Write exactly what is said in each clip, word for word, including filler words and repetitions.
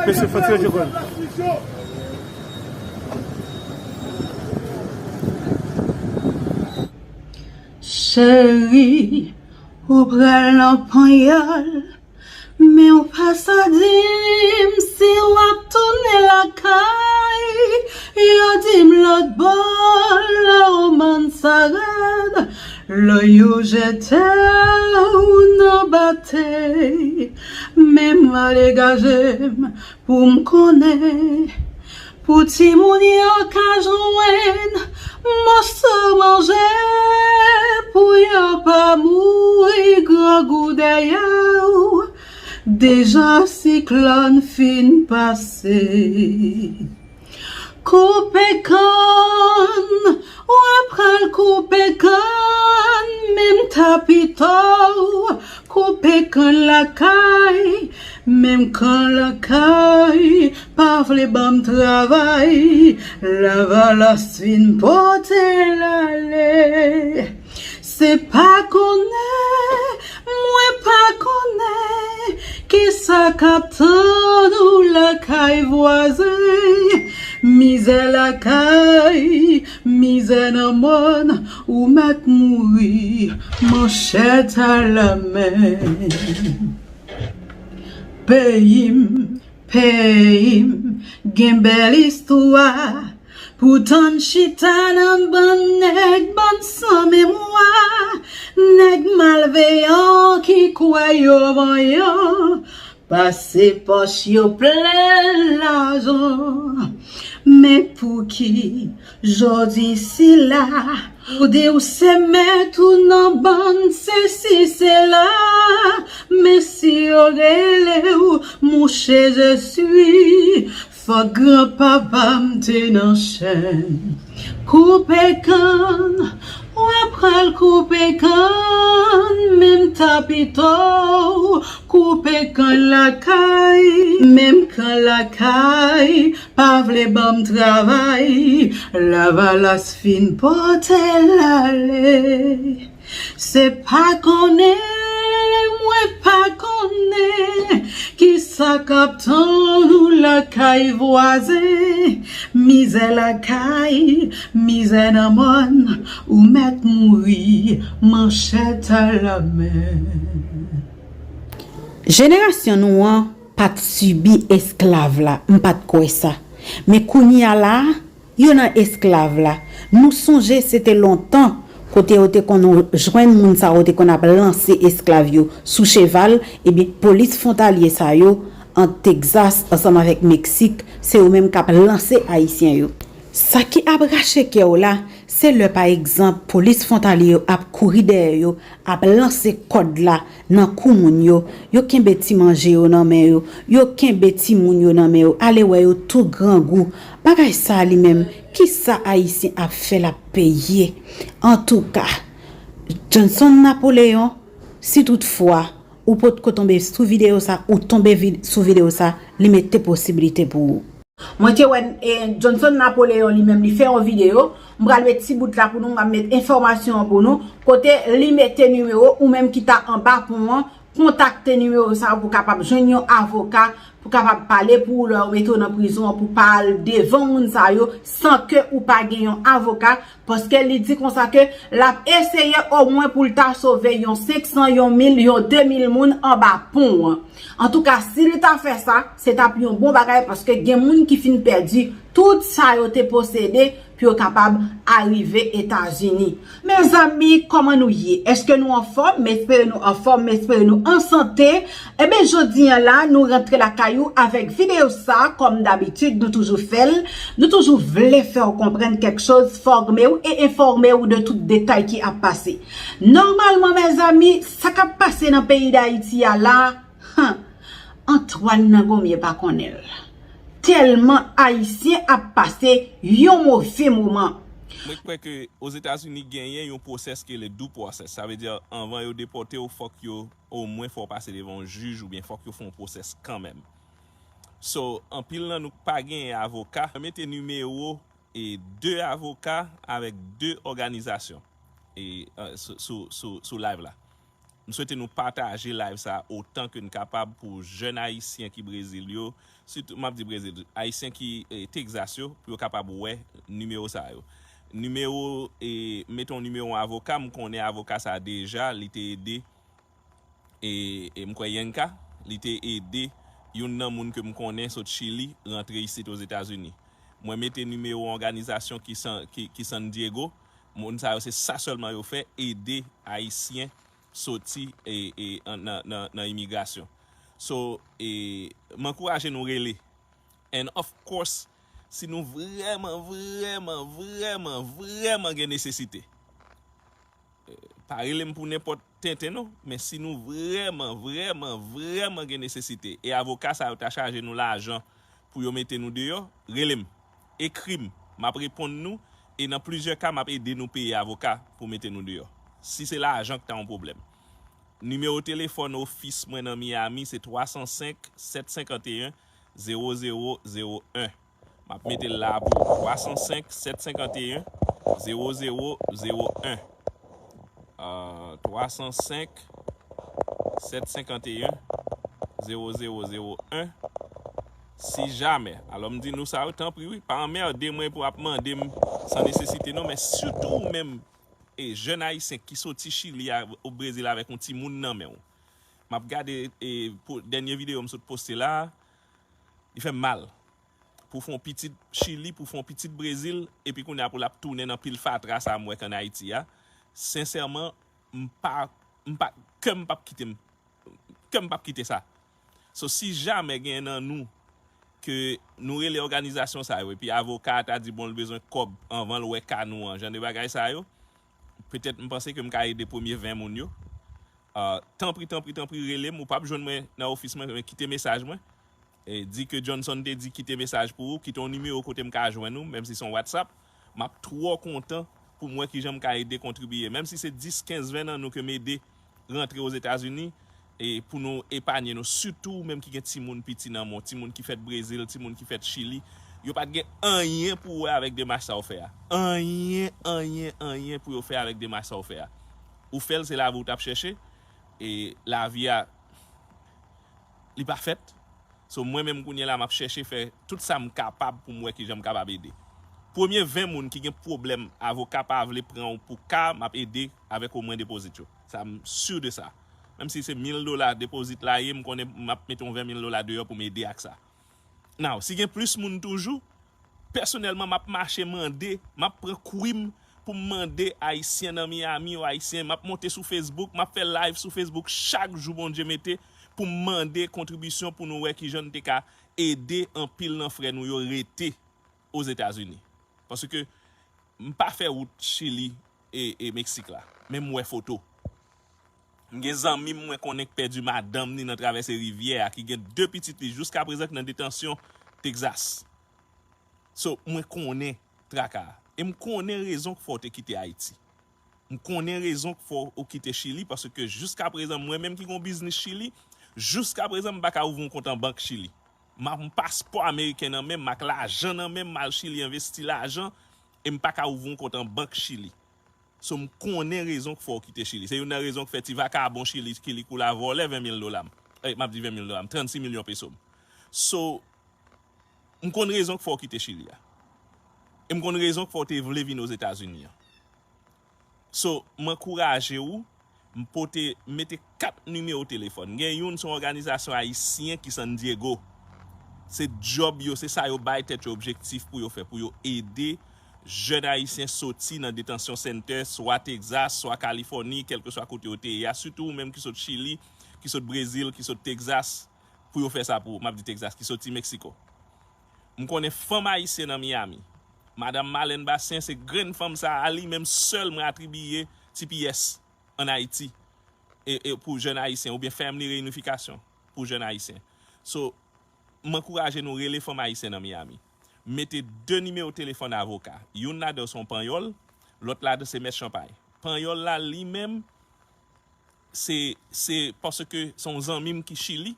Mesye, fò tire jogòl. Cheri, ou pral nan panyòl, men ou pa sa di m si w ap tounen lakay. Yo di m lòt bò, lanmou sa rèd, lè yo jete w nan batèy. Men m al degaje m pou m konnen, pou timoun yo ka jwenn moso manje, pou yo pa mouri grangou dèyè w. Deja siklòn fin pase. Koupe kann, w ap pral koupe kann, men m ta pito w koupe kann lakay, men m kann lakay pa vle ban m travay, lavalas fin pote l ale. Se pa konnen, mwen pa konnen kisa k ap tann ou lakay vwazen. Mizè lakay, mizè nan mòn, ou mèt mouri, manchèt alamen. Peyi m, peyi m, gen bèl istwa. Poutan n chita nan bann nèg, bann san memwa, nèg malveyan ki kwè yo vanyan, pase pòch yo plen lajan. Men pouki jodi sila, ou di w se mèt ou nan bann sesi sela, men si yo rele w mouche jesui, fòk granpapa m te nan chenn. Koupe kann, w ap pral koupe kann, men m ta pito w koupe kann lakay, men m kann lakay pa vle ban m travay, lavalas fin pote l ale. Se pa konnen, mwen pa konnen kisa k ap tann ou lakay vwazen. Mizè lakay, mizè nan mòn, ou mèt mouri, manchèt alamen. Jenerasyon nou an pa t sibi esklav la, m pa t kwè sa. Men kounye a la, yo nan esklav la. Nou sonje se te lontan kote yo te konn jwenn moun sa yo te konn ap lanse esklav yo sou cheval, ebyen, polis fwontalye sa yo ant Tegzas ansanm avèk Meksik, se yo menm k ap lanse Ayisyen yo. Sa ki ap rache kè w la, se lè, pa egzanp, polis fwontalye yo ap kouri dèyè yo, ap lanse kòd la nan kou moun yo, yo kenbe ti manje yo nan men yo, yo kenbe timoun yo nan men yo, ale wè yo tou grangou. Bagay sa a li menm, kisa Ayisyen ap fè l ap peye? Antouka, Johnson Napoléon, si toutfwa ou potko tonbe sou videyo sa, ou tonbe vid-, sou videyo sa, li mete posibilite pou ou. Mwen te wè, e, Johnson Napoléon li menm li fè yon videyo. M pral met ti bout la pou nou, m ap met enfòmasyon an pou nou. Kote li mete nimewo ou menm ki ta anba pon an, kontakte nimewo sa pou kapab jwenn yon avoka, pou kapab pale pou ou lè yo mete w nan prizon an, pou pa al devan moun sa yo san ke ou pa gen yon avoka. Paske li di konsa ke l ap eseye omwen pou l ta sove yon senk san, yon mil, yon de mil moun anba pon an. Antouka, si li ta fè sa, se t ap yon bon bagay, paske gen moun ki fin pèdi tout sa yo te posede pou yo kapab arive Etazini. Mezanmi, kòman nou ye? Èske nou anfòm? M espere nou anfòm, m espere nou an sante. Enben, jodi a la, nou rantre lakay ou avèk videyo sa, kòm dabitid, nou toujou fè l. Nou toujou vle fè w konprann kèk choz, fòme w e enfòme w de tout detay ki ap pase. Nòmalman, mezanmi, sa k ap pase nan peyi Dayiti a la, han, Antoine nan Gonmye pa konnen l. Tèlman Ayisyen ap pase yon move moman. Mwen kwè ke Ozetazini genyen yon pwosès ki rele due process. Sa vle di, anvan yo depòte w, fòk yo, omwen fò w pase devan yon jij oubyen fòk yo fè yon pwosès kanmenm. So, anpil nan nou k pa genyen avoka, mete nimewo e de avoka avèk de òganizasyon e, eh, sou, sou, sou, sou live la. M swete nou pataje live sa otan ke n kapab pou jèn Ayisyen ki Brezil yo, sitou, m ap di Brezil, Ayisyen ki, eh, Texas yo, pou yo kapab wè nimewo sa yo. Nimewo, eh, mete yon nimewo avoka, m konnen avoka sa deja, li te ede, e, e m kwè Yenka, li te ede youn nan moun ke m konnen sot Chili rantre isit Ozetazini. Mwen mete nimewo òganizasyon ki San, ki, ki San Diego, moun sa yo se sa sèlman yo fè, ede Ayisyen soti e, e, an, nan, nan, nan imigrasyon. So, e, m ankouraje nou rele. And of course, si nou vrèman, vrèman, vrèman, vrèman gen nesesite, pa rele m pou nenpòt tenten non, men si nou vrèman, vrèman, vrèman gen nesesite, e avoka sa yo ta chaje nou lajan pou yo mete nou deyò, rele m, ekri m, m ap reponn nou, e nan plizyè ka, m ap ede nou peye avoka pou mete nou deyò. Si se lajan ki ta yon pwoblèm. Nimewo telefòn ofis mwen nan Miami se twa san senk, sèt senkanteyen, zewo zewo zewo en. M ap mete l la pou twa san senk, sèt senkanteyen, zewo zewo zewo en. Ah, twa san senk, sèt senkanteyen, zewo zewo zewo en. Si jamè, alò m di nou sa yo, tanpri wi, pa anmède mwen pou ap mande m san nesesite non, men sitou ou menm, e jèn Ayisyen ki soti Chili a, o Brezil avèk yon timoun nan men w. M ap gade, e, pou, dènye videyo m sot poste la, li fè m mal. Pou fè yon pitit Chili, pou fè yon pitit Brezil, epi kounye a pou l ap tounen nan pil fatra sa m wè k ann Ayiti a. Sensèman, m pa, m pa, kè m p ap kite m, kè m p ap kite sa. So, si jamè gen nan nou ke nou rele òganizasyon sa yo, epi avoka a ta di, bon, l bezwen kòb anvan l wè ka nou an, jan de bagay sa yo, petèt m panse ke m ka ede premye ven moun yo. Ah, tanpri, tanpri, tanpri, rele m. Ou p ap jwenn mwen nan ofis mwen, men kite mesaj mwen. E di ke Johnson te di kite mesaj pou ou, kite yon nimewo kote m ka jwenn ou, menm si se yon WhatsApp. M ap twò kontan pou m wè kijan m ka ede kontribiye. Menm si se dis, kenz, ven nan nou ke m ede rantre Ozetazini, e pou nou epanye nou, sitou ou menm ki gen timoun piti nan men w, timoun ki fèt Brezil, timoun ki fèt Chili, yo pa t gen anyen pou wè avèk demach sa w fè a. Anyen, anyen, anyen pou yo fè avèk demach sa w fè a. Ou fè l, se lavi w t ap chèche, e lavi a, li pa fèt. So, mwen menm kounye a la, m ap chèche fè tout sa m kapab pou m wè kijan m kapab ede. Premye ven moun ki gen pwoblèm, avoka pa vle pran w pou ka, m ap ede avèk omwen depozit yo. Sa, m si de sa. Menm si se mil dola depozit la ye, m konnen m ap mete yon ven mil dola deyò pou m ede ak sa. Now, si gen plis moun toujou, pèsonèlman, m ap mache mande, m ap pran kwi m pou m mande Ayisyen nan Miami ou Ayisyen, m ap monte sou Facebook, m ap fè live sou Facebook chak jou Bondye mete pou m mande kontribisyon pou nou wè kijan n te ka ede anpil nan frè nou yo rete Ozetazini. Paske m pa fè wout Chili e, e Meksik la, men m wè foto. M gen zanmi m mwen konnen k pèdi madanm ni nan travèse rivyè a, ki gen de pitit li jiskaprezan k nan detansyon Texas. So, mwen konnen traka a. E m konnen rezon k fè w te kite Ayiti. M konnen rezon k fè w kite Chili, paske jiskaprezan, mwen menm ki gen yon biznis Chili, jiskaprezan m pa ka ouvri yon kont an bank Chili. M ap yon paspò ameriken nan men m, ak lajan nan men m, m al Chili envesti lajan, e m pa ka ouvri yon kont an bank Chili. So, m konnen rezon k fè w kite Chili. Se youn nan rezon k fè ti vakabon Chili ki li kou la vòlè ven mil dola m. Eh, m ap di ven mil dola m, trannsis milyon peso m. So, m konn rezon k fè w kite Chili a. E m konn rezon k fè w te vle vin Ozetazini an. So, m ankouraje w, m pote, mete kat nimewo telefòn. Gen youn, se yon òganizasyon ayisyen ki San Diego. Se djòb yo, se sa yo bay tèt yo objektif pou yo fè, pou yo ede jèn ayisyen soti nan detansyon center, swa Texas, swa Kalifòni, kèlkeswa kote yo te ye a, sitou ou menm ki sot Chili, ki sot Brezil, ki sot Texas, pou yo fè sa pou, m ap di Texas, ki soti Meksiko. M konnen fanm ayisyen nan Miami. Madanm Marlène Bastien, se grenn fanm sa a, li menm sèl mwen atribiye T P S ann Ayiti, e, e pou jèn ayisyen, oubyen Family Reunification pou jèn ayisyen. So, m ankouraje nou rele fanm ayisyen nan Miami. M mete de nimewo telefòn avoka. Youn ladan se yon panyòl, lòt ladan se mèt chanpay. Panyòl la li menm, se, se paske se yon zanmi m ki Chili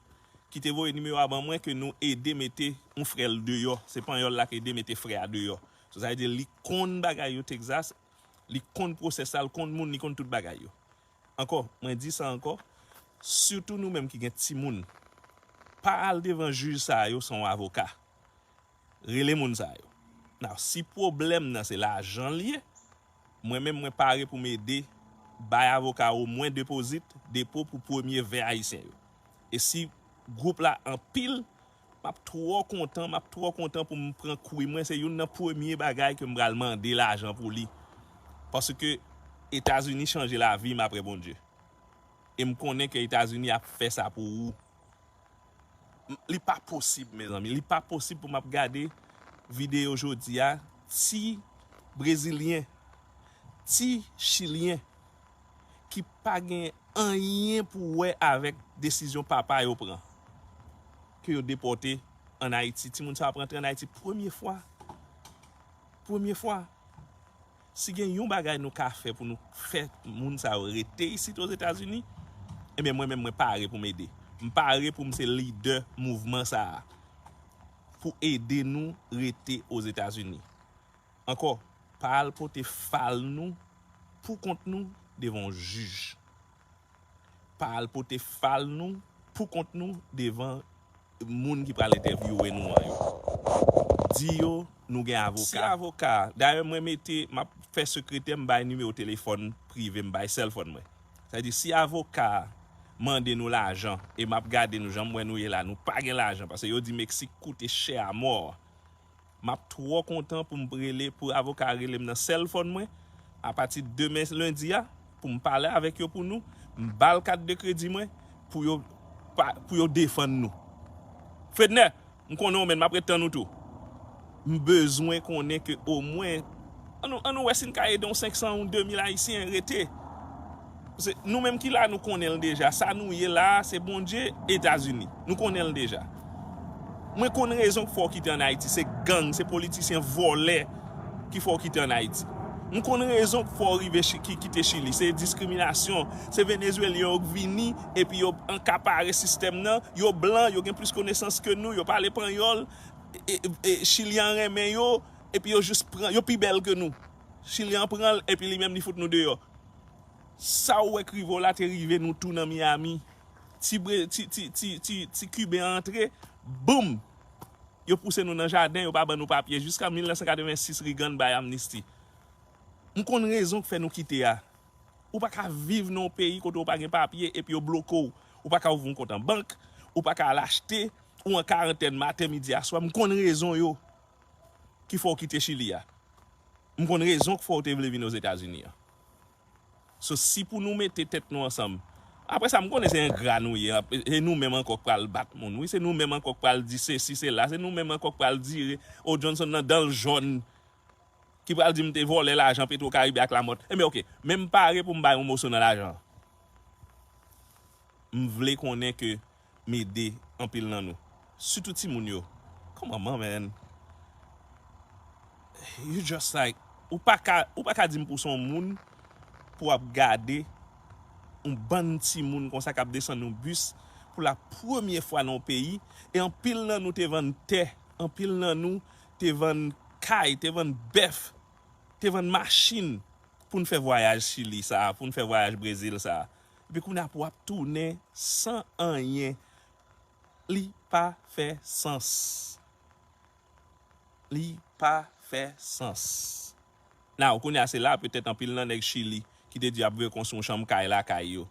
ki te voye nimewo a ban mwen ke nou ede mete yon frè l deyò. Se panyòl la ki ede mete frè a deyò. So, sa vle di li konn bagay yo Texas, li konn pwosès la, li konn moun, li konn tout bagay yo. Ankò, mwen di sa ankò, sitou nou menm ki gen timoun, pa al devan jij sa yo san yon avoka. Rele moun sa yo. Now, si pwoblèm nan se lajan l ye, mwen menm mwen pare pou m ede bay avoka omwen depozit, depo pou premye ven ayisyen yo. E si gwoup la anpil, m ap twò kontan, m ap twò kontan pou m pran kwi mwen. Se youn nan premye bagay ke m pral mande lajan pou li. Paske Etazini chanje lavi m apre Bondye. E m konnen ke Etazini ap fè sa pou ou. M- Li pa posib, mezanmi. Li pa posib pou m ap gade videyo jodi a, ti Brezilyen, ti Chilyen ki pa gen anyen pou wè avèk desizyon papa yo pran. Ke yo depòte ann Ayiti. Timoun sa ap rantre ann Ayiti premye fwa. Premye fwa. Si gen yon bagay nou ka fè pou nou fè moun sa yo rete isit Ozetazini, ebyen mwen menm mwen pare pou m ede. M pare pou m se lidè mouvman sa a. Pou ede nou rete Ozetazini. Ankò, pa al pote fal nou pou kont nou devan yon jij. Pa al pote fal nou pou kont nou devan moun ki pral entèvyouwe nou an yo. Di yo nou gen avoka. Si avoka, dayè mwen mete, m ap fè sekretè m bay nimewo telefòn prive m, bay sèlfòn mwen. Sa vle di si avoka mande nou lajan e m ap gade nou jan m wè nou ye la, nou pa gen lajan paske yo di Meksik koute chè a mò. M ap twò kontan pou m rele, pou avoka a rele m nan sèlfòn mwen, apati demen lendi a, pou m pale avèk yo pou nou, m ba l kat de kredi mwen, pou yo, pa, pou yo defann nou. Fedner, m konnen w, men m ap ret tann ou tou. M bezwen konnen ke omwen, ann nou, ann nou wè si n ka ede yon senk san ou de mil Ayisyen rete. Se nou menm ki la, nou konnen l deja. Sa nou ye la a, se Bondye, Etazini. Nou konnen l deja. Mwen konn rezon k fè w kite ann Ayiti. Se gang, se politisyen vòlè ki fè w kite ann Ayiti. M konn rezon k fè w rive Chi- ki kite Chili. Se diskriminasyon. Se Venezwelyen yo k vini epi yo ankapare sistèm nan. Yo blan, yo gen plis konesans ke nou, yo pale panyòl. E, e, e, Chilyen an renmen yo, epi yo jis pran, yo pi bèl ke nou. Chilyen an pran l, epi li menm li fout nou deyò. Sa w wè k rive w la te rive nou tou nan Miami. Ti, bre- ti, ti, ti, ti, ti Kiben an antre, boum! Yo pouse nou nan jaden, yo pa ban nou papye. Jiska mil nèf san katrevensis Reagan bay amnisti. M konn rezon k fè nou kite a. Ou pa ka viv nan yon peyi kote w pa gen papye epi yo bloke w. Ou pa ka ouvri yon kont an bank, ou pa ka al achte, ou an karantèn maten, midi, aswè. M konn rezon yo ki fè w kite Chili a. M konn rezon k fè w te vle vin Ozetazini an. So, si pou nou mete tèt nou ansanm, apre sa, m konnen se engra nou ye, e nou menm ankò k pral bat moun, wi, se nou menm ankò k pral di sesi, sela, se nou menm ankò k pral dire, o Johnson nan dan l jòn, ki pral di m te vòlè lajan Petro Caribe ak Lamòt. Enben, oke, men m pare pou m bay yon moso nan lajan an. M vle konnen ke m ede anpil nan nou. Sitou timoun yo. Come on, man, man. You just like, ou pa ka, ou pa ka di m pou se yon moun pou ap gade yon bann timoun konsa k ap desann yon bis pou la premye fwa nan yon peyi, e anpil nan nou te vann tè, anpil nan nou te vann kay, te vann bèf, te vann machin pou n fè vwayaj Chili sa a, pou n fè vwayaj Brezil sa a. Epi kounye a pou w ap tounen san anyen. Li pa fè sans. Li pa fè sans. Now, kounye a se la, petèt anpil nan nèg Chili ki te di y ap rekonstwi yon chanm kay lakay yo.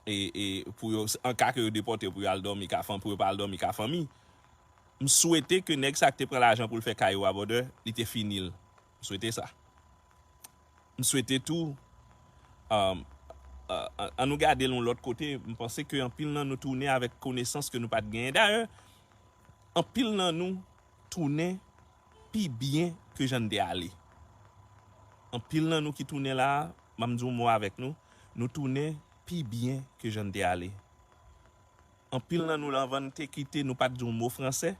E, e pou yo, an ka ke yo depòte yo pou yo al dòmi ka fanmi, pou yo pa al dòmi ka fanmi. M swete ke nèg sa k te pran lajan pou l fè kay yo a bòdè, li te fini l. M swete sa. M swete tou, um, uh, an nou gade l yon lòt kote, m panse ke anpil nan nou tounen avèk konesans ke nou pa t genyen. Dayè, anpil nan nou tounen pi byen ke jan n te ale. Anpil nan nou ki tounen la a, m ap di yon mo avèk nou, nou tounen pi byen ke jan n te ale. Anpil nan nou, anvan n te kite, nou pa t di yon mo fransè.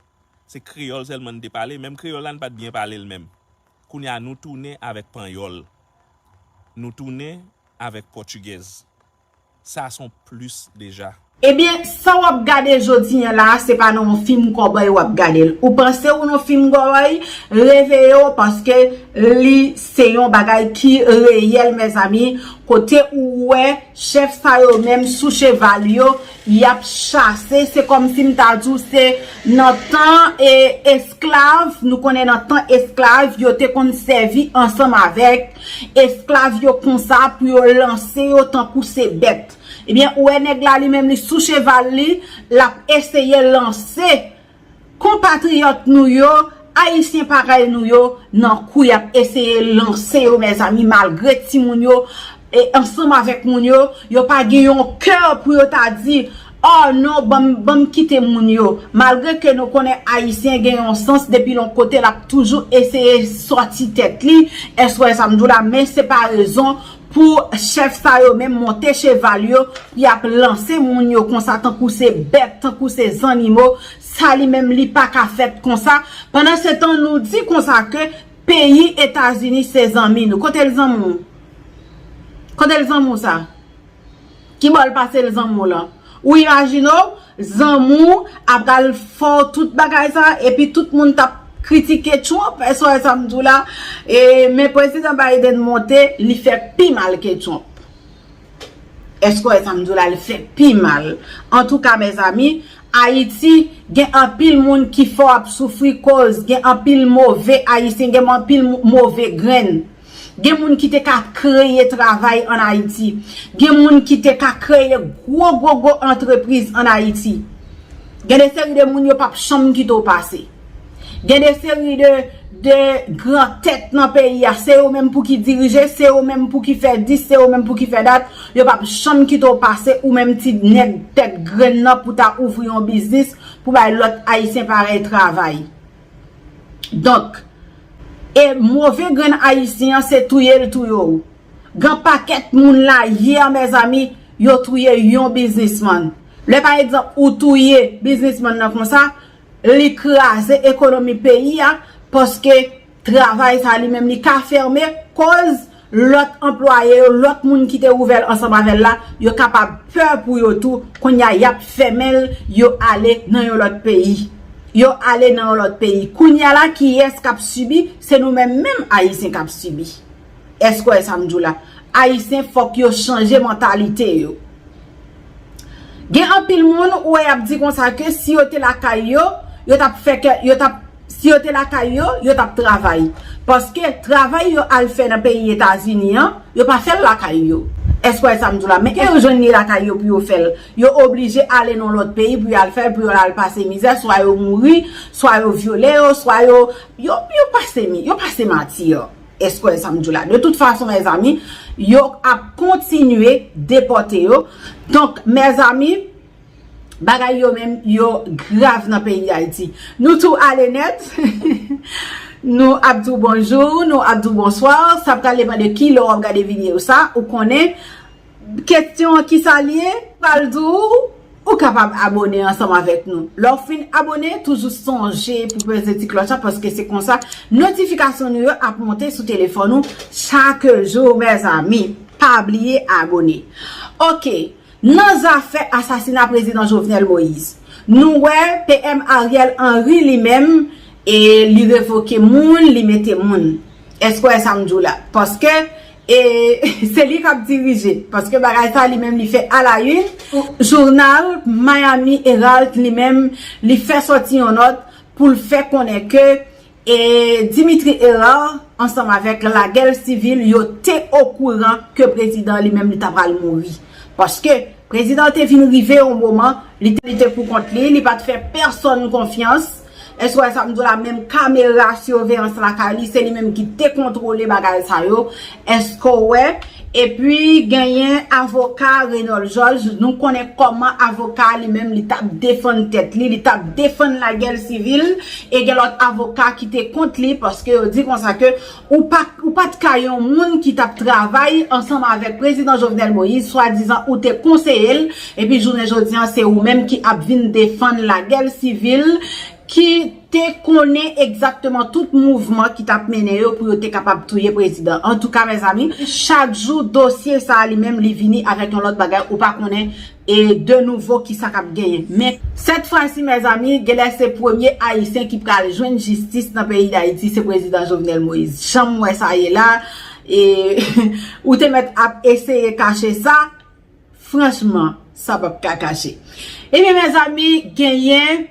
Se kreyòl sèlman n te pale, menm kreyòl la n pa t byen pale l menm. Kounye a nou tounen avèk panyòl. Nou tounen avèk pòtigèz. Sa se yon plis deja. Ebyen, sa w ap gade jodi a la, se pa nan yon fim kòbòy w ap gade l. Ou panse ou nan fim kòbòy, reveye w paske li se yon bagay ki reyèl, mezanmi. Kote ou wè chèf sa yo menm sou cheval yo, y ap chase, se kòmsi m ta di w se nan tan e esklav, nou konnen nan tan esklav, yo te konn sèvi ansanm avèk esklav yo konsa pou yo lanse yo tankou se bèt. Ebyen, ou wè nèg la li menm li sou cheval li, l ap eseye lanse konpatriyòt nou yo, ayisyen parèy nou yo, nan kou y ap eseye lanse yo, mezanmi, malgre timoun yo, e ansanm avèk moun yo, yo pa gen yon kè pou yo ta di, oh non, ban m, ban m kite moun yo. Malgre ke nou konnen ayisyen gen yon sans depi yon kote, l ap toujou eseye sòti tèt li, èske w wè sa m di w la, men se pa rezon pou chèf sa yo menm monte cheval yo, y ap lanse moun yo konsa tankou se bèt, tankou se zannimo, sa li menm li pa ka fèt konsa. Pandan se tan nou di konsa ke peyi Etazini se zanmi nou. Kote l zanmi w? Kote l zanmi w sa? Ki bò l pase l zanmi w lan? Ou imajine w, zanmi w ap pral fè w tout bagay sa, epi tout moun t ap kritike Trump, èske w wè sa m di w la? E, men prezidan Biden monte, li fè pi mal ke Trump. Èske w wè sa m di w la? Li fè pi mal. Antouka, mezanmi, Ayiti, gen anpil moun ki fò ap soufri koz, gen anpil move ayisyen, gen anpil mo- move grenn. Gen moun ki te ka kreye travay ann Ayiti. Gen moun ki te ka kreye gwo, gwo, gwo antrepriz ann Ayiti. Gen de seri de moun yo p ap janm kite w pase. Gen de seri de, de gran tèt nan peyi a. Se yo menm pou ki dirije, se yo menm pou ki fè dis, se yo menm pou ki fè dat. Yo p ap janm kite w pase ou menm ti nèg tèt grenn nan pou ta ouvri yon biznis pou bay lòt ayisyen parèy travay. Donk, e move grenn ayisyen an se touye l touye w. Gen pakèt moun la yè, mezanmi, yo touye yon biznismann. Lè pa egzanp ou touye biznismann nan konsa, li kraze ekonomi peyi a, paske travay sa li menm li ka fèmen, koz lòt anplwaye yo, lòt moun ki te ouvè l ansanm avè l la, yo kapab pè pou yo tou. Kounye a, y ap fèmen l, yo ale nan yon lòt peyi. Yo ale nan yon lòt peyi. Kounye a la, kiyès k ap sibi? Se nou menm menm Ayisyen k ap sibi. Èske w wè sa m di w la? Ayisyen, fòk yo chanje mantalite yo. Gen anpil moun ou wè y ap di konsa ke si yo te lakay yo, yo t ap fè kè, yo t ap, si yo te lakay yo, yo t ap travay. Paske travay yo al fè nan peyi Etazini an, yo pa fè l lakay yo. Èske w wè sa m di w la? Men ke yo jwenn li lakay yo pou yo fè l. Yo oblije ale nan lòt peyi pou y al fè l, pou yo al pase mizè, swa yo mouri, swa yo vyole yo, swa yo, yo, yo pase mi, yo pase mati. Èske w wè sa m di w la? De tout fason, mezanmi, yo ap kontinye depòte yo. Donk, mezanmi, bagay yo menm, yo grav nan peyi Dayiti. Nou tou ale nèt. Nou ap di w bonjou, nou ap di w bonswa. Sa pral depann de ki lè w ap gade videyo sa. Ou konnen, kesyon an ki sa l ye? Pral di w, ou kapab abòne ansanm avèk nou. Lè w fin abòne, toujou sonje pou peze ti klòch la, paske se konsa notifikasyon nou yo ap monte sou telefòn ou chak jou, mezanmi. Pa bliye abòne. Oke, nan zafè asasina prezidan Jovenel Moïse, nou wè P M Ariel Henry li menm, e li revoke moun, li mete moun. Èske w wè sa m di w la? Paske, e, se li k ap dirije. Paske bagay sa li menm li fè a la une. Jounal Miami Herald li menm, li fè sòti yon nòt pou l fè konnen ke, e, Dimitri Hérard ansanm avèk Lagèl Sivil, yo te okouran ke prezidan li menm li ta pral mouri. Paske prezidan te vin rive yon moman, li te, li te pou kont li, li pa t fè pèsonn konfyans. Èske w wè sa m di w la? Menm kamera siveyans lakay li, se li menm ki te kontwole bagay sa yo. Èske w wè? Epi genyen avoka Renold Georges, nou konnen kòman avoka li menm li t ap defann tèt li, li t ap defann Lagèl Sivil, e gen lòt avoka ki te kont li, paske yo di konsa ke ou pa, ou pa t ka yon moun ki t ap travay ansanm avèk prezidan Jovenel Moïse, swadizan ou te konseye l, epi jounen jodi an se ou menm ki ap vin defann Lagèl Sivil, ki te konnen egzakteman tout mouvman ki t ap mennen yo pou yo te kapab touye prezidan. Antouka, mezanmi, chak jou dosye sa a li menm li vini avèk yon lòt bagay, ou pa konnen e de nouvo ki sa k ap genyen. Men sèt fwa si, mezanmi, genlè se premye Ayisyen ki pral jwenn jistis nan peyi Dayiti, se prezidan Jovenel Moïse. Jan m wè sa ye la, e ou te mèt ap eseye kache sa, franchman, sa p ap ka kache. Ebyen, mezanmi, genyen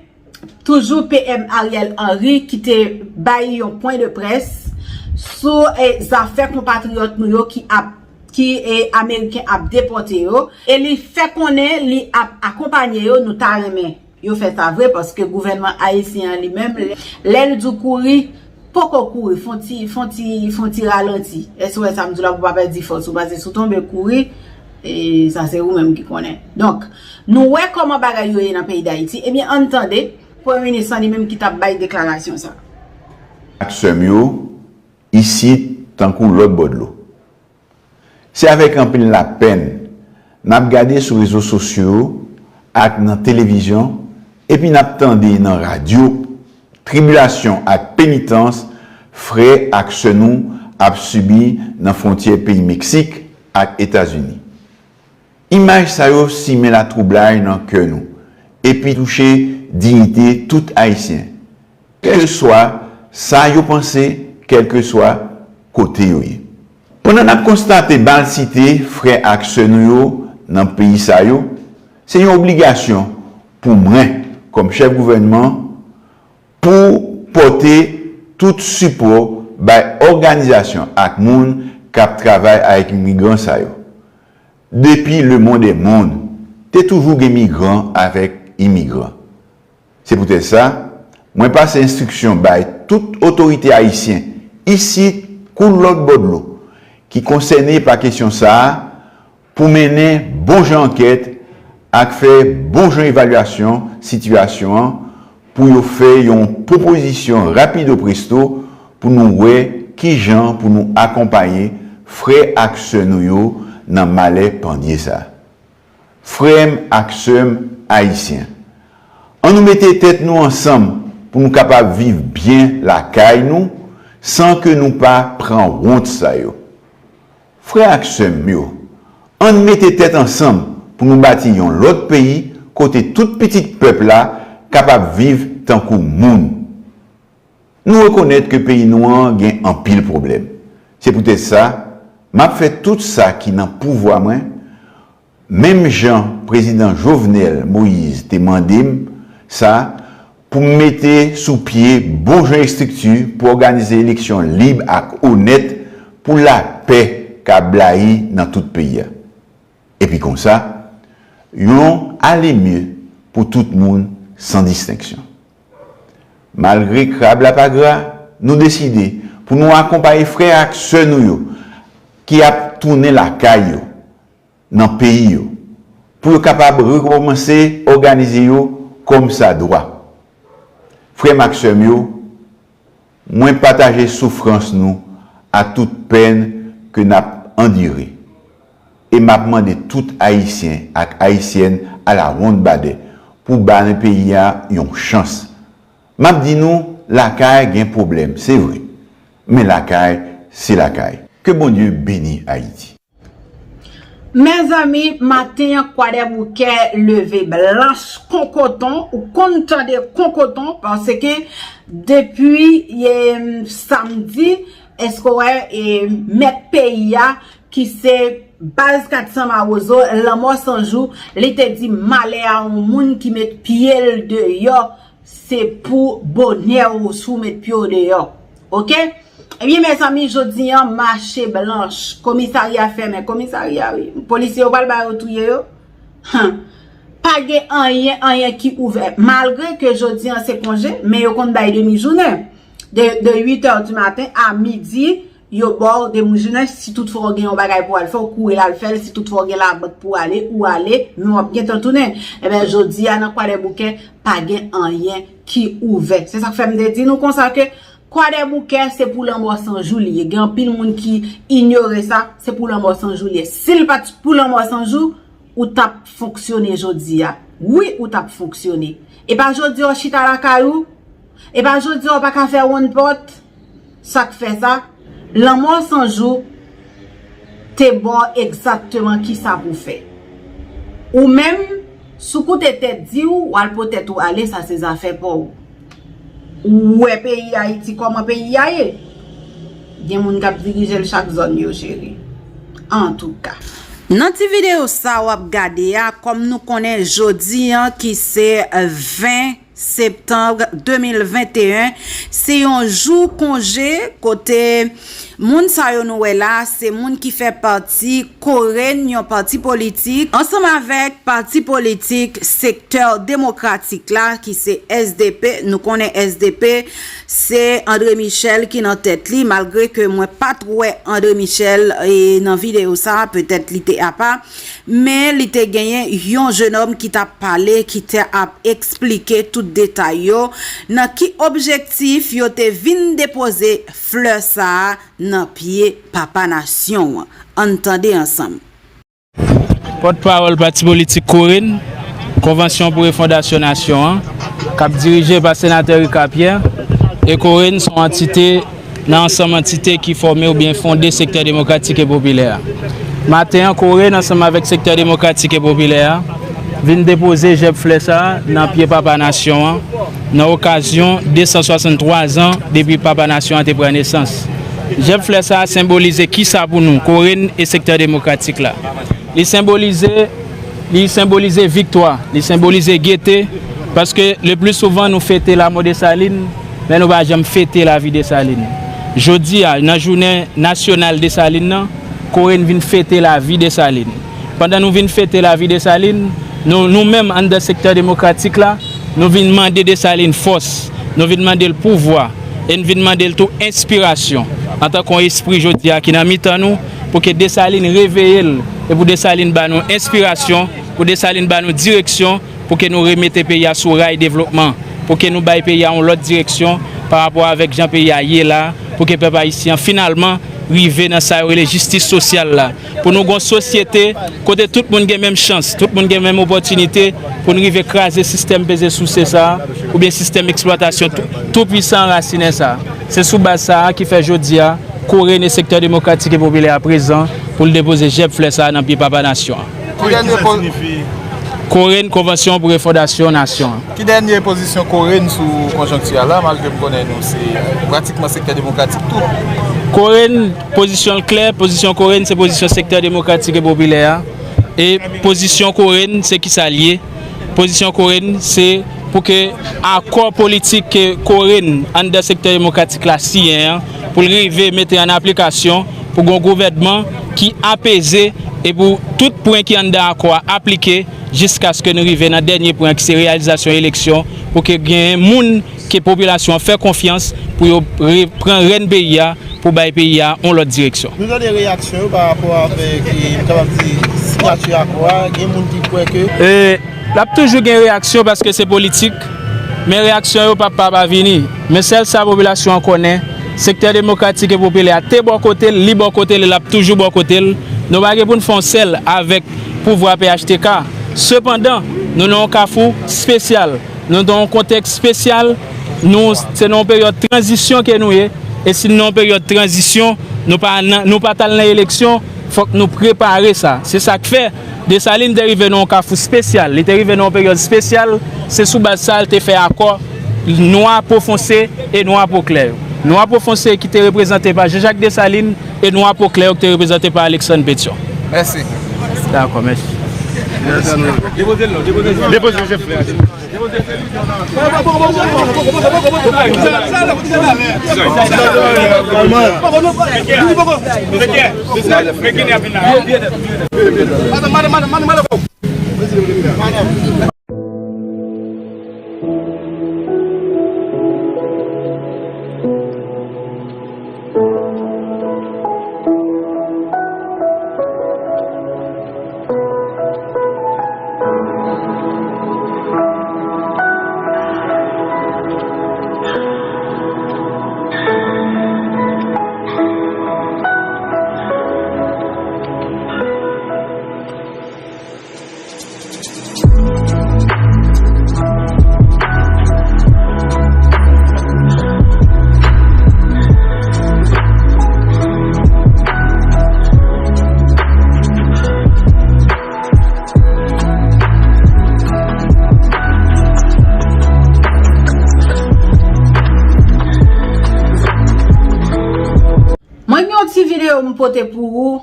toujou P M Ariel Henry ki te bay yon pwen de près sou e, zafè konpatriyòt nou yo ki ap ki e, ameriken ap depòte yo, e li fè konnen li ap akonpanye yo. Nou ta renmen yo fè sa vre, paske gouvènman ayisyen an li menm, lè, lè l di w kouri, poko kouri, fon ti, fon ti, fon ti ralanti. Èske w wè sa m di w la? Pou w pa pèdi fòs ou, paske si w tonbe kouri, e sa se ou menm ki konnen. Donk, nou wè kòman bagay yo ye nan peyi Dayiti. Ebyen, ann tande premye minis lan li menm ki t ap bay deklarasyon sa. Ak sè m yo, isit tankou lòt bò dlo. Se avèk anpil lapèn n ap gade sou rezo sosyo yo ak nan televizyon, epi n ap tande nan radyo, tribilasyon ak penitans frè ak sè nou ap sibi nan fwontyè peyi Meksik ak Etazini. Imaj sa yo simen latwoublay nan kè nou epi touche diyite tout Ayisyen, kèlkeswa sa yo panse, kèlkeswa kote yo ye. Pandan n ap konstate malsite frè ak sè nou yo nan peyi sa yo, se yon obligasyon pou mwen, kòm chèf gouvènman, pou pòte tout sipò bay òganizasyon ak moun k ap travay avèk imigran sa yo. Depi lemonn è monn, te toujou gen migran avèk imigran. Se poutèt sa, mwen pase enstriksyon bay tout otorite ayisyen, isit kou lòt bò dlo, ki konsène pa kesyon sa a, pou mennen bon jan ankèt ak fè bon jan evalyasyon sitiyasyon an, pou yo fè yon pwopozisyon rapido presto pou nou wè kijan pou nou akonpaye frè ak sè nou yo nan malè pandye sa. Frè m ak sè m ayisyen, ann nou mete tèt nou ansanm pou nou kapab viv byen lakay nou san ke nou pa pran wont sa yo. Frè ak sè m yo, ann mete tèt ansanm pou nou bati yon lòt peyi kote tout pitit pèp la kapab viv tankou moun. Nou rekonèt ke peyi nou an gen anpil pwoblèm. Se poutèt sa, m ap fè tout sa ki nan pouvwa mwen, menm jan Prezidan Jovenel Moïse te mande m sa, pou m mete sou pye bon jan estrikti pou òganize eleksyon lib ak onèt pou lapè ka blayi nan tout peyi a. Epi konsa, yon ale mye pou tout moun san distenksyon. Malgre krab la pa gra, nou deside pou nou akonpaye frè ak sè nou yo ki ap tounen lakay yo, nan peyi yo, pou yo kapab rekòmanse òganize yo kòmsadwa. Frè m ak sè m yo, mwen pataje soufrans nou ak tout pèn ke n ap andire. E m ap mande tout Ayisyen ak Ayisyèn alawonnbadè pou ba peyi a yon chans. M ap di nou, lakay gen pwoblèm, se vre. Men lakay, se lakay. Ke Bondye beni Ayiti. Mezanmi, maten an Kwadèboukè leve blanch konkoton, ou konn tande konkoton, paske depi e, samdi, èske w wè e, mèt peyi a ki se baz kat san Mawozo, Lanmò San Jou, li te di malè a yon moun ki met pye l deyò, se pou bonè w si w met pye w deyò. Oke? Ebyen, mezanmi, jodi an, mache blanch, komisarya fèmen, komisarya, wi, polisye yo pral ba yo touye yo. Hum. Pa gen anyen, anyen ki ouvè. Malgre ke jodi an se konje, men yo konn bay demi jounen. De, de uit è di maten a midi, yo ba w demi jounen, si tout fwa w gen yon bagay pou w al fè, w kouri l al fè l, si tout fwa w gen labank pou w ale, ou ale, men w ap gentan tounen. Ebyen, jodi a nan Kwadèboukè, pa gen anyen ki ouvè. Se sa k fè m te di nou konsa ke Kwadèboukè se pou Lanmò San Jou li ye. Gen anpil moun ki inyore sa, se pou Lanmò San Jou li ye. Si l pa t pou Lanmò San Jou, ou t ap fonksyone jodi a. Wi, ou t ap fonksyone. E pa jodi a w chita lakay ou, E pa jodi a w pa ka fè wonn pòt. Sa k fè sa, lanmò san jou te ba w egzakteman kisa pou w fè. Ou menm, si w koute tèt di w, w al po tèt ou ale, sa se zafè pa w. Ou wè peyi Ayiti kòman peyi a ye. Gen moun k ap dirije l chak zòn yo, cheri. Antouka. Nan ti videyo sa w ap gade a, kòm nou konnen jodi an ki se ven septanm de mil venteyen, se yon jou konje kote moun sa yo nou wè la, se moun ki fè pati Koren, yon pati politik, ansanm avèk pati politik Sektè Demokratik la, ki se S D P. Nou konnen S D P, se André Michel ki nan tèt li, malgre ke mwen pa t wè André Michel, e, nan videyo sa, petèt li te apa. Men li te genyen yon jenòm ki t ap pale, ki te ap eksplike tout detay yo, nan ki objektif yo te vin depoze flè sa a nan pye Papa Nasyon an. Ann tande ansanm. Pòtpawòl pati politik Koren, Konvansyon pou Refondasyon Nasyon an, k ap dirije pa Senatè Ricard Pierre, e Koren se yon antite nan ansanm antite ki fòme oubyen fonde Sektè Demokratik e Popilè a. Maten an, Koren ansanm avèk Sektè Demokratik e Popilè a vin depoze jèb flè sa a nan pye Papa Nasyon an, nan okazyon de san swasanntwa zan depi Papa Nasyon an te pran nesans. Jèb flè sa a senbolize kisa pou nou, Koren e Sektè Demokratik la? Li senbolize, li senbolize viktwa, li senbolize gete, paske le pli souvan nou fete lamò Desalin, men nou pa janm fete lavi Desalin. Jodi a, nan jounen nasyonal Desalin nan, Koren vin fete lavi Desalin. Pandan nou vin fete lavi Desalin, nou, nou menm anndan Sektè Demokratik la, nou vin mande Desalin fòs, nou vin mande l pouvwa, e n vin mande l tou enspirasyon. Antanke yon espri jodi a ki nan mitan nou, pou ke Desalin reveye l, e pou Desalin ba nou enspirasyon, pou Desalin ba nou direksyon, pou ke nou remete peyi a sou ray devlopman, pou ke nou bay peyi a yon lòt direksyon pa rapò avèk jan peyi a ye la, pou ke pèp ayisyen an finalman rive nan sa yo rele jistis sosyal la, pou nou gon sosyete kote tout moun gen menm chans, tout moun gen menm opòtinite, pou n rive kraze sistèm peze souse sa a, oubyen sistèm eksplwatasyon tou, tou pwisan anrasinen sa a. Se sou baz sa a ki fè jodi a, Koren e Sektè Demokratik e Popilè a prezan pou l depoze jèb flè sa a nan pye Papa Nasyon an. Ki dènye po-, Koren, Konvansyon pou Refondasyon Nasyon an. Ki dènye pozisyon Koren sou konjonkti a la, malgre m konnen nou se pratikman Sektè Demokratik tou? Koren, pozisyon l klè, pozisyon Koren se pozisyon Sektè Demokratik e Popilè a. E pozisyon Koren se kisa l ye? Pozisyon Koren se pou ke akò politik ke Koren anndan Sektè Demokratik la siyen an, pou l rive mete an aplikasyon, pou gon gouvènman ki apeze e pou tout pwen ki anndan akò a aplike jiskaske nou rive nan dènye pwen ki se reyalizasyon eleksyon, pou ke gen moun ke popilasyon an fè konfyans pou yo re-, pran rèn peyi a, pou bay peyi a yon lòt direksyon. Nou tande reyaksyon yo pa rapò avèk, e, m kapab di, siyati akò a, gen moun ki kwè ke E, l ap toujou gen reyaksyon paske se politik, men reyaksyon yo p ap pa pa vini. Men sèl sa popilasyon an konnen, Sektè Demokratik e Popilè a te bò kote l, li bò kote l e l ap toujou bò kote l. Nou pa gen pou n fè yon sèl avèk pouvwa P H T K. Sepandan, nou nan yon kafou espesyal. Nou nan yon kontèks espesyal. Nou, se nan yon peryòd tranzisyon ke nou ye. E si n nan yon peryòd tranzisyon, nou pa nan, nou pa t al nan eleksyon, fòk nou prepare sa. Se sa k fè Desalin te rive nan yon kafou espesyal. Li te rive nan yon peryòd espesyal. Se sou baz sa a l te fè akò Nwa Po Fonse e Nwa Po Klè yo. Nwa Po Fonse ki te reprezante pa Jean-Jacques Dessalines e Nwa Po Klè yo ki te reprezante pa Alexandre Pétion. Mèsi. Dakò, mèsi. Depoze l non, depoze l non. Depoze l, chèf. yo m pote pou ou,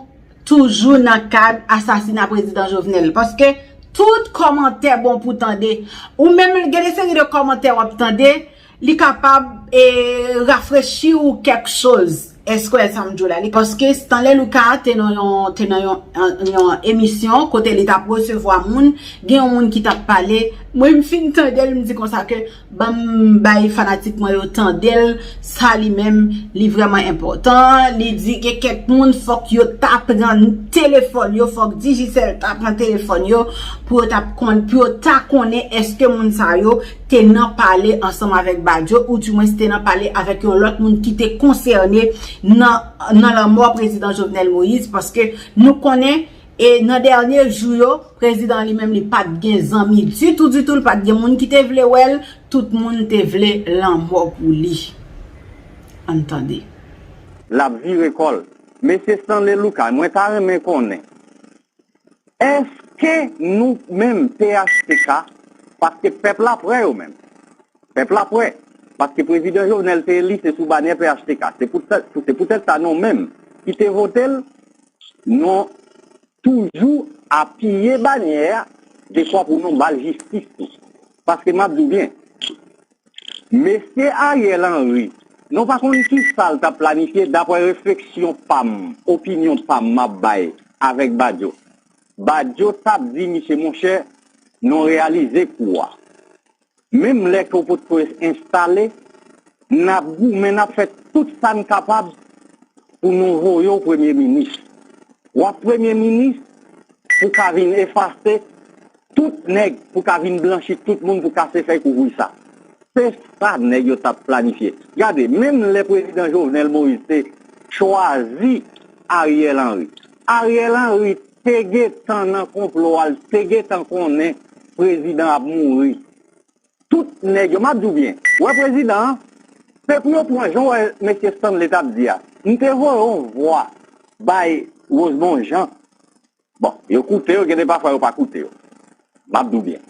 toujou nan kad asasina prezidan Jovenel. Paske tout kòmantè bon pou tande. Ou menm, gen de seri de kòmantè w ap tande, li kapab e, rafrechi ou kèk choz. Èske w wè sa m di w la? Li, paske Stanley Lucas te nan yon, te nan yon, yon emisyon kote li t ap resevwa moun, gen yon moun ki t ap pale. Mwen, m fin tande l, m di konsa ke ban m bay fanatik mwen yo tande l, sa li menm, li vrèman enpòtan. Li di gen kèk moun, fòk yo ta pran telefòn yo, fòk Digicel ta pran telefòn yo pou yo t ap konn, pou yo ta konnen èske moun sa yo te nan pale ansanm avèk Badio, oudimwens te nan pale avèk yon lòt moun ki te konsène nan, nan lanmò prezidan Jovenel Moïse, paske nou konnen, e nan dènye jou yo, prezidan an li menm, li pa t gen zanmi ditou, ditou, li pa t gen moun ki te vle wè l, tout moun te vle lanmò pou li. Ann tande. L ap vire kò l. Mesye Stanley Lucas, mwen ta renmen konnen, èske nou menm P H T K, paske pèp la prè yo menm. Pèp la prè. Paske prezidan Jovenel te eli, se sou banyè P H T K. Se poutèt, se poutèt sa nou menm ki te vote l, nou toujou apiye banyè a, dekwa pou nou ba l jistis tou. Paske m ap di w byen, mesye Ariel Henry, nou pa konn ki sa l t ap planifye, daprè refleksyon pa m, opinyon pa m, m ap bay avèk Badio. Badio t ap di misye, monchè, nou reyalize kou a. Menm lè ke w potko enstale, n ap goumen, n ap fè tout sa n kapab pou nou voye w premye minis. W ap premye minis pou ka vin efase tout nèg, pou ka vin blanchi tout moun, pou kase fèy kouvri sa. Se sa nèg yo t ap planifye. Gade, menm lè prezidan Jovenel Moïse te chwazi Ariel Henry, Ariel Henry te gentan nan konplo a, l te gentan konnen prezidan ap mouri. Tout nèg yo, m ap di w byen, wè prezidan an, se pou yo pran, jan w wè mesye Stanley t ap di a. M te voye yon vwa bay Rosemond Jean. Bon, yo koute yo, gen de pafwa yo pa koute yo. M ap di w byen.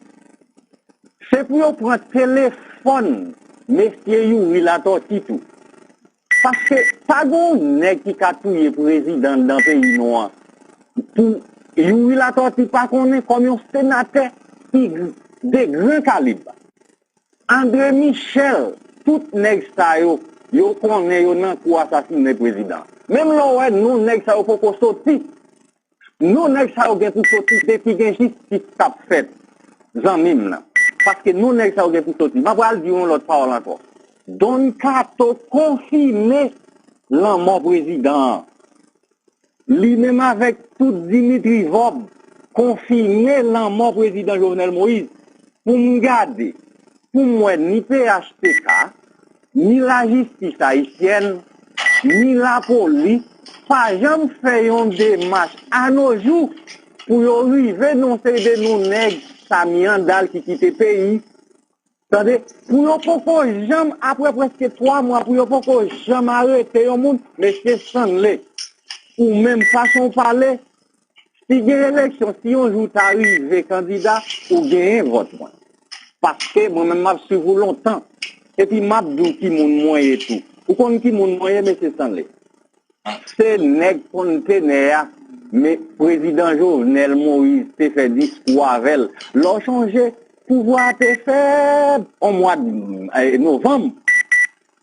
Se pou yo pran telefòn mesye Youri Latortue tou. Paske pa gen yon nèg ki ka touye prezidan anndan peyi nou an. Pou Youri Latortue pa konnen kòm yon senatè ki de gran kalib. André Michel, tout nèg sa yo, yo konnen yo nan kou asasinen prezidan. Menm lè w wè non nèg sa yo poko soti, non nèg sa yo gen pou soti depi gen jistis k ap fèt, zanmi m nan. Paske non nèg sa yo gen pou soti. M ap pral di yon lòt pawòl ankò. Don Kato konfime lanmò prezidan an. Li menm avèk tout Dimitri Vorbe konfime lanmò prezidan Jovenel Moïse. Pou m gade, pou m wè ni P H T K, ni lajistis ayisyèn, ni lapolis pa janm fè yon demach anojou pou yo rive nan yon seri de non nèg Samy Handal ki kite peyi. Tande, pou yo poko janm, apre prèske twa mwa, pou yo poko janm arete yon moun, mesye Stanley, ou menm fason w pale, si gen eleksyon, si yon jou w ta rive kandida, ou genyen vòt mwen. Paske mwen menm m ap swiv ou lontan. Epi m ap di w ki moun mwen ye tou. Ou konn ki moun mwen ye, mesye Stanley? Se nèg kontenè a, men prezidan Jovenel Moïse te fè diskou avè l. Lè w chonje, pouvwa a te fèb an mwa, eh, novanm.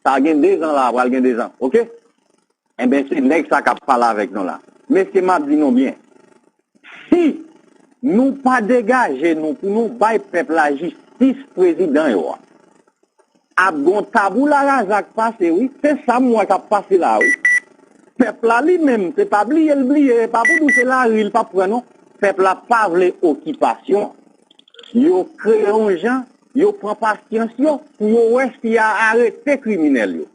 Sa gen dezan la, pral gen dezan, oke? Enben, se nèg sa k ap pale avèk nou la. Mesye, m ap di nou byen. Si nou pa degaje nou pou nou bay pèp la jistis prezidan yo a, ap gon tabula rasa k pase, wi. Se sa m wè k ap pase la, wi. Pèp la li menm, se pa bliye l bliye, e pa pou di w se lari l p ap pran, non. Pèp la pa vle okipasyon. Yo kreye yon jan, yo pran pasyans yo, pou yo wè si y a arete kriminèl yo.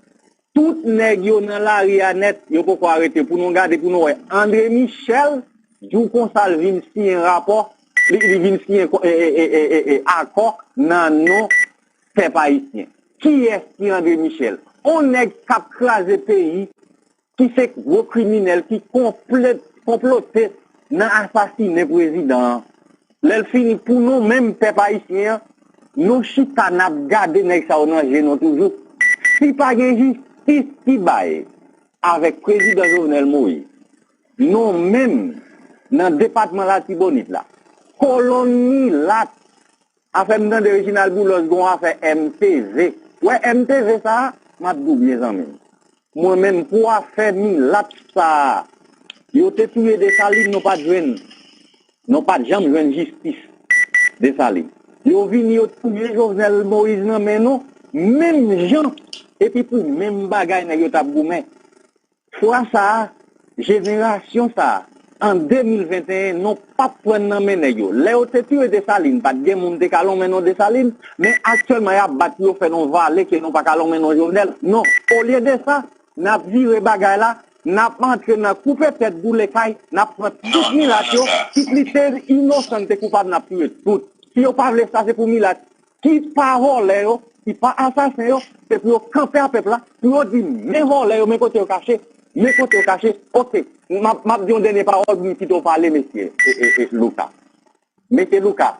Tout nèg yo nan lari a nèt, yo poko arete. Pou nou gade, pou nou wè. André Michel, jou konsa l vin siyen rapò, li, li vin siyen ko-, e, e, e, e, e, e, akò nan non pèp ayisyen. Kiyès ki André Michel? On nèg k ap kraze peyi, ki se gwo kriminèl ki konple-, konplote nan asasinen prezidan an. Lè l fini, pou nou menm pèp ayisyen an, nou chita n ap gade nèg sa yo nan je nou toujou. Si pa gen jistis ki bay avèk prezidan Jovenel Moïse, Nou menm, nan depatman Latibonit la, kolonn milat, afè m tande Reginald Boulos gen yon afè M T V. Wè M T V sa a, m ap di w byen zanmi m. Mwen menm pou afè milat sa a, yo te touye Desalin, nou pa t jwenn, nou pa t janm jwenn jistis Desalin. Yo vini, yo touye Jovenel Moïse nan men nou, menm jan, epi pou menm bagay nèg yo t ap goumen. Fwa sa a, jenerasyon sa a, an de mil venteyen, nou p ap pran nan men nèg yo. Lè yo te touye Desalin, pa t gen moun te ka lonmen non Desalin, men aktyèlman y ap bat pou yo fè nou vale ke nou pa ka lonmen non Jovenel. Non, olye de sa, n ap vire bagay la, n ap antre nan koupe tèt, boule kay, n ap pran tout milat yo, kit li te inosan, te koupab, n ap touye tout. Si yo pa vle sa, se pou milat ki pa vòlè yo, ki pa asasen yo, se pou yo kanpe a pèp la, pou yo di, men vòlè yo, men kote yo kache, men kote yo kache. Oke, m ap, m ap di yon dènye pawòl pou m kite w pale, mesye, e, e, e, Louka. Mesye Louka,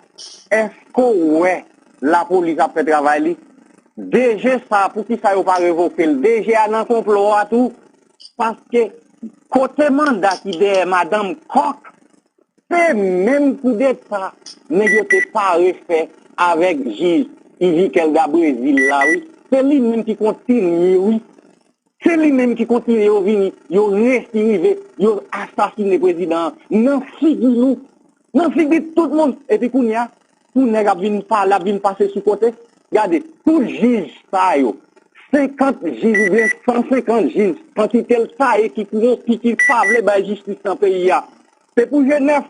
èske w wè lapolis ap fè travay li? D G sa, poukisa yo pa revoke l? D G a nan konplo a tou, paske kote manda ki dèyè madanm Kòk, se menm koudeta nèg yo te pare fè avèk jij Yvikel Gabrezil la, wi. Se li menm ki kontinye, wi. Se li menm ki kontinye, yo vini, yo resi rive, yo asasine prezidan an nan figi nou, nan figi tout moun. Epi kounye a, pou nèg ap vin pale, ap vin pase sou kote, gade, tout jij sa yo, senkant jij oubyen san senkant jij, kantite l sa ye ki kowonpi, ki pa vle bay jistis nan peyi a. Se pou G nèf,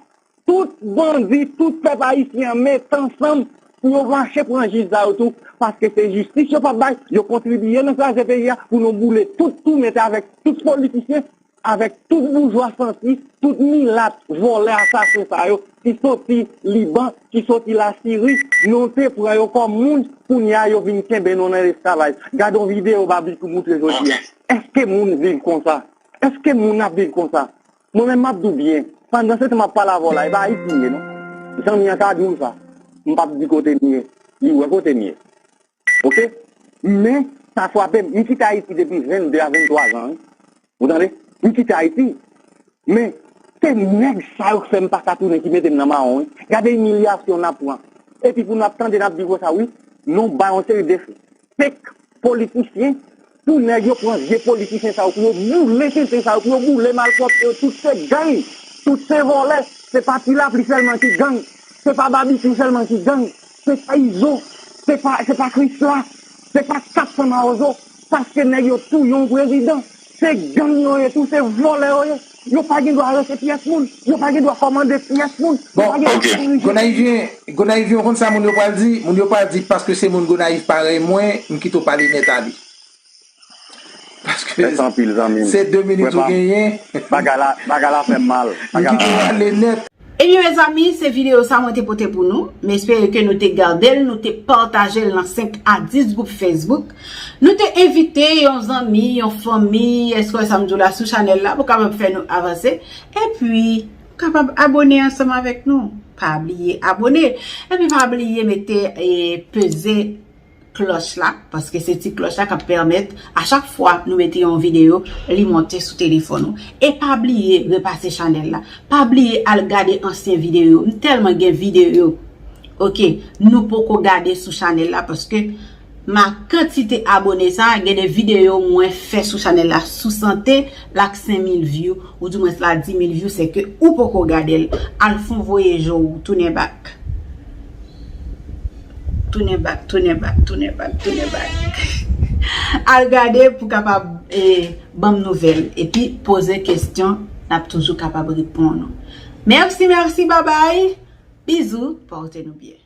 tout bandi, tout pèp ayisyen an met ansanm pou yo mache pran jij sa yo tou, paske se jistis yo p ap bay, yo kontribiye nan kraze peyi a, pou nou boule tout tou, mete avèk tout politisyen, avèk tout boujwa santi, tout milat, vòlè, asasen sa yo, ki soti Liban, ki soti Lasiri, nou te pran yo kòm moun, kounye a yo vin kenbe nou nan lesklavaj. Gade yon videyo Babikou moutre jodi a. Èske moun viv konsa? Èske moun ap viv konsa? Mwen menm m ap di w byen, pandan se tan m ap pale avè w la, e pa Ayiti m ye non. Zanmi an ka di w sa. M p ap di kote m ye. Li wè kote m ye. Oke? Men, sa frape m. M kite Ayiti depi venndè a venntwa zan, wi. Ou tande? M kite Ayiti. Men, se nèg sa yo k fè m pa ka tounen, ki mete m nan mawon, wi. Gade imilyasyon n ap pran. Epi pou n ap tande, n ap di konsa, wi, nou bay yon seri de fake politisyen, pou nèg yo pran vye politisyen sa yo, pou yo boule tenten sa yo, pou yo boule malpwòpte yo, tout se gang, tout se vòlè, se pa Ti Lapli sèlman ki gang, se pa Babikou sèlman ki gang, se pa Izo, se pa, se pa Krisla, se pa kat san Mawozo, paske nèg yo touye yon prezidan, se gang yo ye tou, se vòlè yo ye. Yo pa gen dwa arete pyès moun. Yo pa gen dwa kòmande pyès moun. Yo Bon, pa gen dwa oke. Dirije. Gonayivyen, Gonayivyen, ou konn sa moun yo pral di? Moun yo pral di, paske se moun Gonayiv parèy mwen, m kite w pale nèt ale. Paske Mèsi anpil, zanmi m. Se de minit ou genyen. Bagay la, bagay la fè m mal. M kite w pale nèt. Ebyen, mezanmi, se videyo sa mwen te pote pou nou. M espere ke nou te gade l, nou te pataje l nan senk a dis gwoup Facebook. Nou te envite yon zanmi, yon fanmi, èske w wè sa m di w la, sou chanèl la, pou kapab fè nou avanse. Epi, ou kapab abone ansanm avèk nou. Pa bliye abone. Epi, pa bliye mete, e, peze klòch la, paske se ti klòch la k ap pèmèt, a chak fwa nou mete yon videyo, li monte sou telefòn ou. E pa bliye repase chanèl la. Pa bliye al gade ansyen videyo. M tèlman gen videyo, oke, nou poko gade sou chanèl la, paske ma kantite abone sa, gen de videyo mwen fè sou chanèl la sou sante, l ak senk mil view, ou di mwens la di mil view, se ke ou poko gade l. Al fon voye je w, tounen back. Tounen back, tounen back, tounen back, tounen back. Al gade pou kapab, e, ban m nouvèl. Epi poze kesyon, n ap toujou kapab reponn ou. Mèsi, mèsi, babay. Bizou, pòte nou byen.